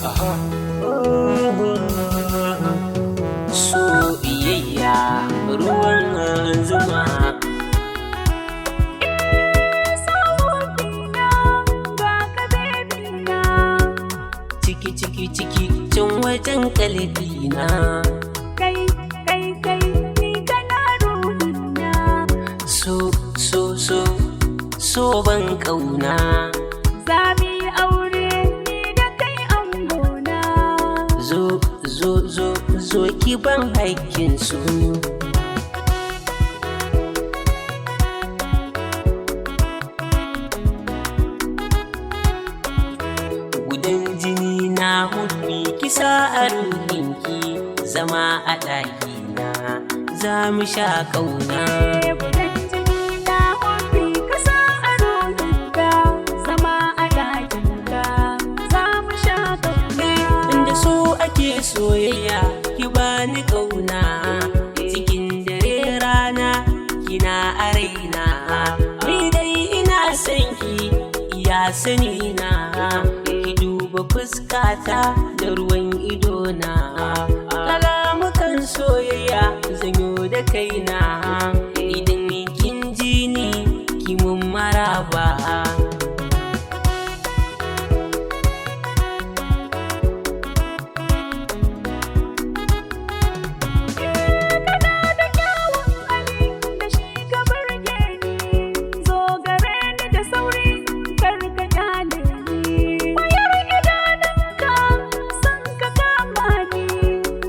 Aha. Soyayya ruwan zuma. Ciki ciki ciki can wajen kalbina. Kai, kai, kai, ni kana ruhina. So so so so ban kauna. Za mu yi aure ni da kai angona. Zo zo zo zo ki ban haƙƙin su. Gudan jini na hubbi kisa a ruhinki, zama a ɗakina za mu sha ƙauna. Gudan jini na hobby kasa a ruhinka, zama a ɗakinka za mu sha ƙauna. Inda so ake soyayya, ki bani ƙauna. Cikin dare rana kina a raina. Ni dai ina son ki iya sani na. Ki duba fuskata da ruwan idona. Kalamukan soyayya zanyo da kaina. Idan kin ji ni ki mun maraba. Kana da kyawun hali da shi ka burge ni, zo gare ni da sauri kar ka kyale ni. Kwayar idanunka sun ka kama ni,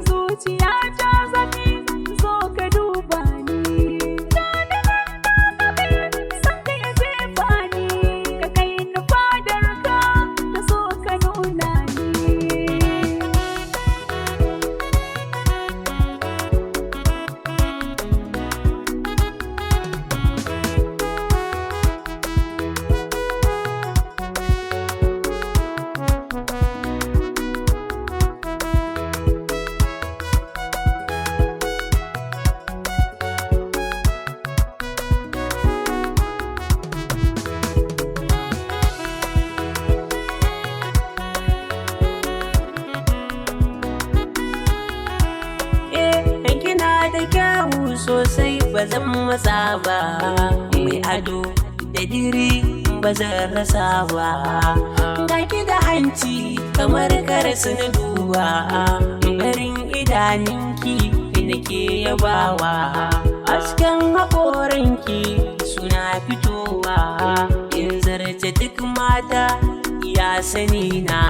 zuciya ta zafi zo ka duba ni. Gani nan na kafe san ka ya jefa ni, ka kai ni fadar ka ka so ka nuna ni. Eh, kina da kyawu sosai ba zan matsa ba. Mai ado da diri ba zan rasa ba. Ga ki da hanci kamar karasu na duba. Barin idaninki nake yabawa. Hasken haƙoranki suna fitowa. In zarce duk mata ya sani na.